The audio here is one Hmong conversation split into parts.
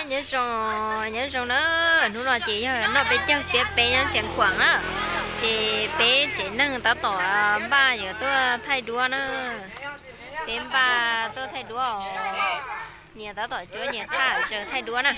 Nyob zoo, nyob zoo na, hnub no ces yog noj peb caug xiab peb nyob Xiav Khuam na, ces peb tsev neeg tab tom npaj yuav tuaj thaij duab na, peb npaj tuaj thaij duab os, nyias tab tom cuab nyias thaj tsaws thaij duab na,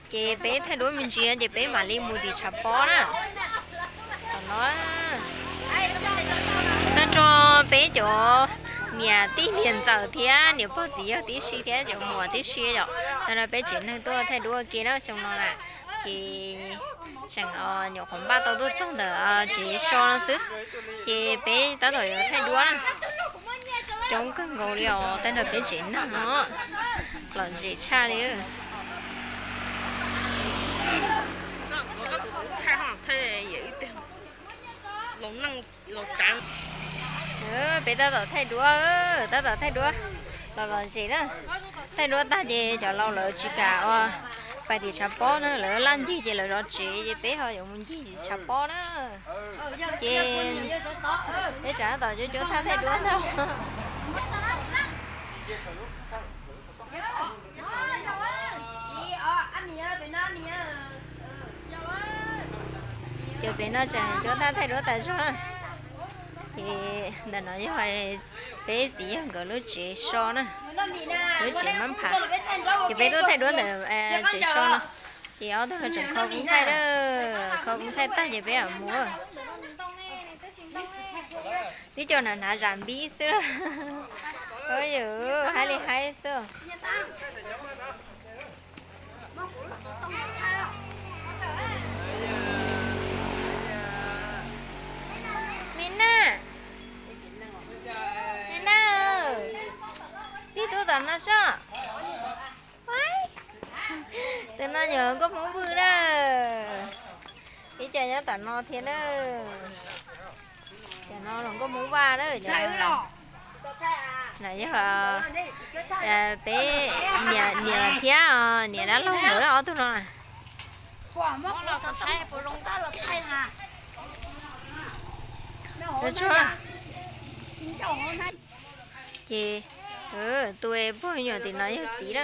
ces peb thaij duab me ntsis ces peb mam li mus tim tshav pob na. Tam no tag nrho peb cov niam tij niam ntxawm thiab niam pog txiv yawg tib si thiab cov muam tib si yom, tag nrho peb tsev neeg tuaj thaij duab ua ke na xyoo no na, ces tseem nyuam qhuav npaj tau tuaj txog ntawm tsev so no xwb, ces peb tab tom yuav thaij duab na. Coob kawg nkaus li os, tag nrho peb tsev neeg no lom zem tshaj li. Peb tab tom thaij duab, tab tom thaij duab los lom zem na. Thaij duab tag ces cov laus lawv tsis kam ua pais tim tshav pob na, lawv laj ncig ces lawv zov tsev ces peb ho yuav mus ncig tim tshav pob na. Ces peb tsam tab tom cuab cuab thaj thaij duab ntag. Ces pem no tseem cuab thaj thaij duab tas zog na. Ces ntawm no yog peb txiv yawg nkawd lub tsev so na, lub tsev mab phav. Ces peb tuaj thaij duab ntawm tsev so no. Ces ob tug tseem kho koob thaij, kho koob thaij tag ces peb mam mus. Tib co hnav hnav zam npib xwb. Yus haib li haib xwb. Me na, me na, tib tub tom no sob. Tus no yog nkauj Hmoob Vwj na. Ib co nyob tom no thiab na. Cov no los nkauj Hmoob Vaj na. No yog peb niam thiab niam dab laug nkawd ob tug no. Ces tus pog nyuam tim no yog txiv na,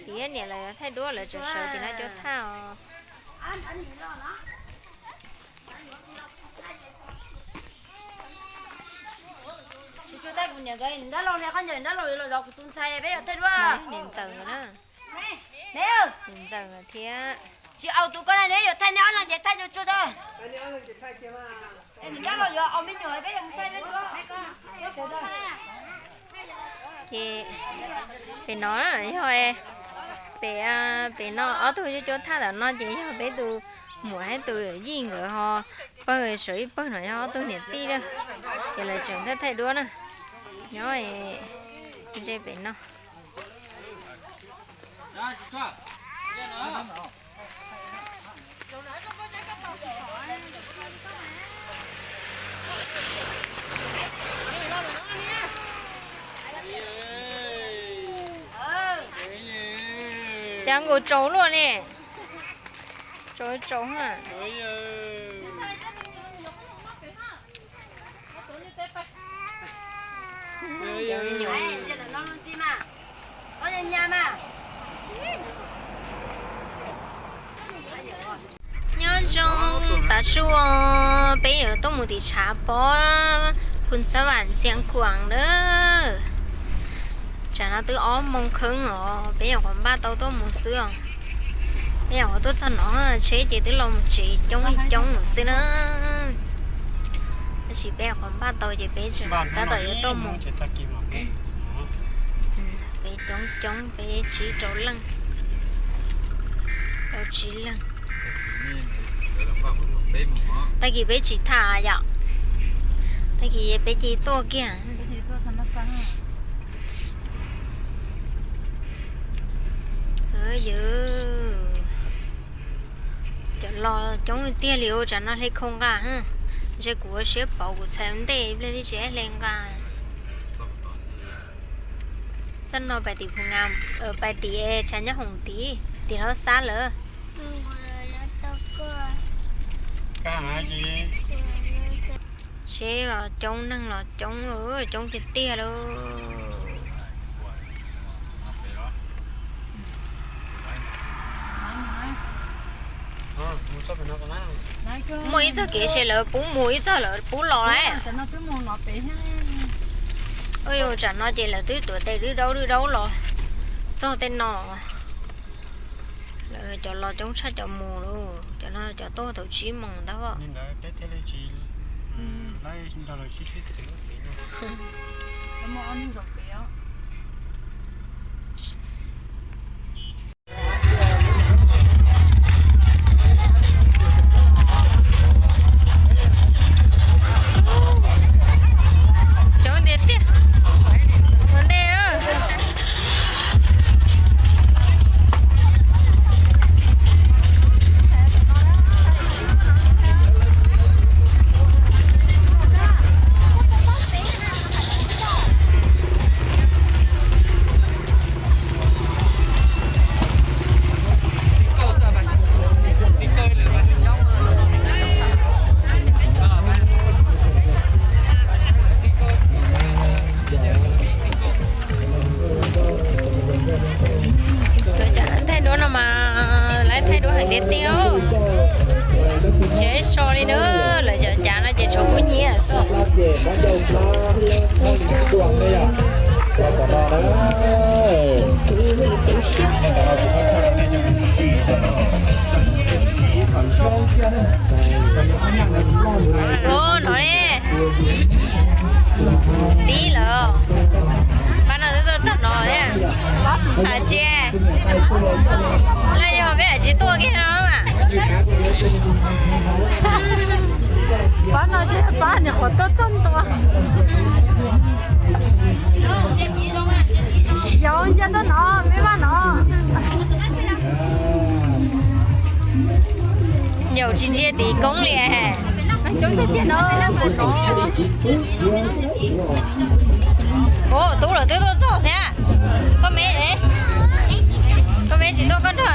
txiv thiab niam lawv thaij duab lawv tseem sawv tim no cuab thaj os. Niam ntxawm na, niam ntxawm thiab. Tsis au tus ko na, neb yuav thaij neb ob leeg ces thaij tsuag tsuag. Ces pem no yog pem, pem no ob tug cuab cuab thaj tom no ces yog peb tus muam thiab tus yawm yij nkawd ho pawg saum ib pawg no yog ob tug niam tij na. Ces lawv tseem thaij thaij duab na, nyob ze pem no. Cas nkaus tsaus luaj ne. Tsaus tsaus. Nyob zoo tav su, peb yuav tuaj mus tim tshav pob Phoo Xab Vam Ntxhias Khuam na. Tsam no twb ob moos kheev os, peb nyuam qhuav npaj tau tuaj mus xwb os. Peb nyuam qhuav tuaj txog no tsheb ces twb los mus tsev coob li coob lawm xwb na. Tab sis peb nyuam qhuav npaj tau ces peb tseem tab tom yuav tuaj mus. Peb coob coob, peb tsib rau leej, rau tsib leej. Tag kis peb tsis tham yom, tag kis peb cia li tuaj kiag. Yog cov los coob tiag li, ua tsam no hle khau nqa. Ntshe kuv ua siab pauv kuv txhais ntej ib pliag thiaj tsis hle nqa. Txoj no pais tim Phu Nga, pais tim tshav nyob hoom tid, tim hlob xab lawm. Seb los coob, neeg los coob, coob tiag tiag lauj. Muaj ib txoj kev ces lawv pub mus, ib txoj lawv pub los lawm. Ua li tsam no ces lawv twb tuav tes dwb daub dwb daub los txog tej no. Lawv cov los coob tshaj cov mus lauj, cov no cov tuaj thaum tsib moos ntag. Cov ntiaj teb ua ntej. Lawv cov thaij duab no mas lawv thaij duab heev tiag tiag. Tsis so li na, lawv cov cav no ces tshuav kuv nyiam xwb. Ub, no ne, tib lawm. Pab no twb tuaj txog no thiab. Hais tsis, laj yog peb tsis tuaj kiag no mas. Pab no tsis yog pab, niam qhuav tuaj txog ntua. Yog ua nca tuaj no, peb vaj no. Yaum tsis ntsia tim koob li. Ub, tub lawm twb tuaj txog thiab. Koj me, koj me tsis tuaj koj nrog.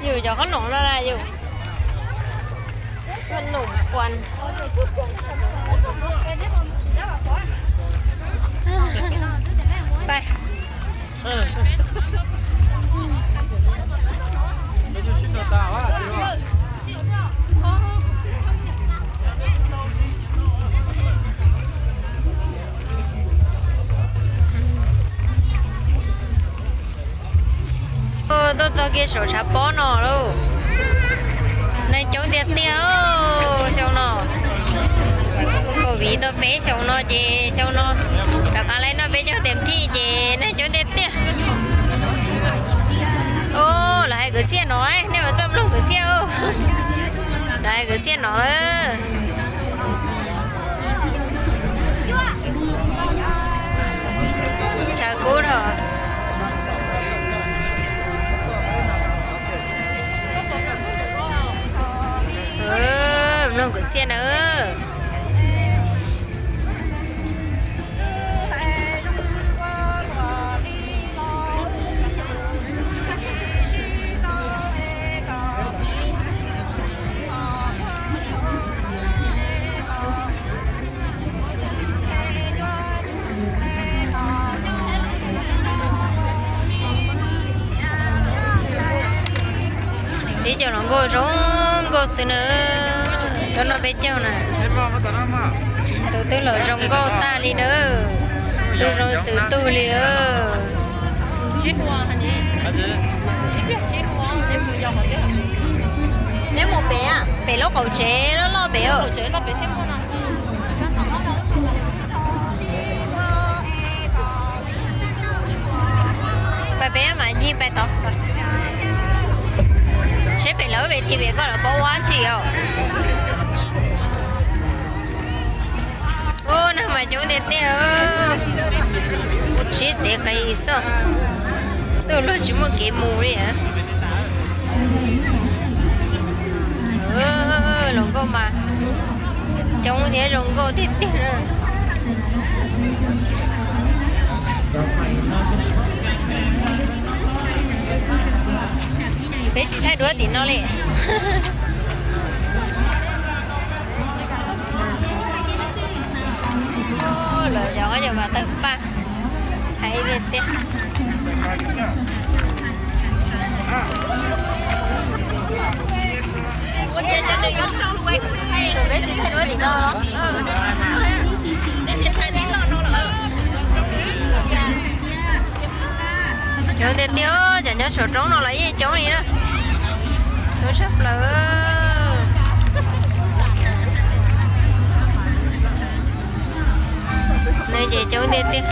Yus cov qhob noom no na yus, qhob noom quas. Tuaj txog kiag saum tshav pob no lauj. Neeg coob tiag tiag xyoo no. Covid tau peb xyoos no ces xyoo no rov qab los noj peb caug tes thij ces neeg coob tiag tiag. Lawv hais kwv txhiaj no, nej puas txawj mloog kwv txhiaj? Lawv hais kwv txhiaj no. Tshav kub dhau. Mloog kwv txhiaj na. Tib cov hluas nkauj zoo nkauj xwb na. Tuaj noj peb caug na. Tus twb los zoo nkauj tag li na. Tus zoo xwb tug li. Neb mus pem, pem lub qaum tsev loj loj pem. Pais pem mas ncig pais tod. Seb pem lawv ves tiv ves koj lawv paub ua dab tsi os. Ub, neeg mas coob tiag tiag. Sib txiv qis xwb, tuaj luag tsis muaj kev mus li. Hluas nkauj mas coob thiab zoo nkauj tiag tiag. Peb tsis thaij duab tim no li. Lawv cov yog mas tawg paj, hais Tiag tiag. Peb tsis thaij duab tim no los. Coob tiag tiag, cov nyob saum roob no los yeej coob li na. Coob tshaj plaws. Nws ces coob tiag tiag.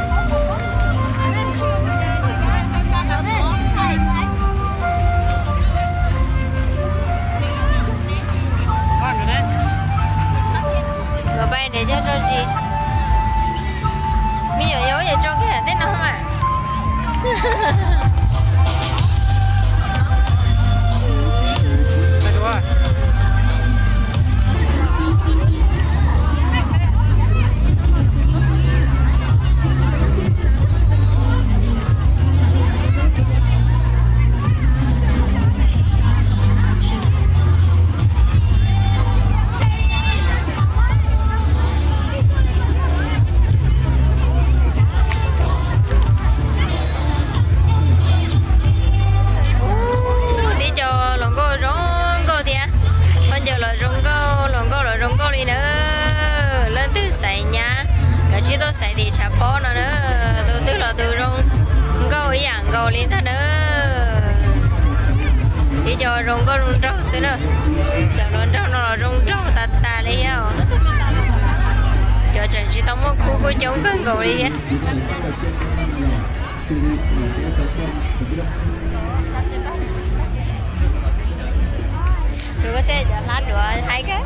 Nkawd pais nrhiav cov tso zis. Me nyuam yaus yuav tso kiag tej no mas. Ub, tib co hluas nkauj zoo nkauj thiab. Phooj ywg los zoo nkauj, hluas nkauj los zoo nkauj li na. Leej twg xaiv nyab, kav tsij tuaj xaiv tim tshav pob no na. Tus twg los tus zoo nkauj ib yam nkaus li ntag na. Tib co zoo nkauj zoo nraug xwb na. Cov hluas nraug no los zoo nraug tas tas li thiab os. Cov tseem tsis tau muaj khub kuj coob kawg nkaus li thiab. Tus koj seb cov hlab duav haib kawg.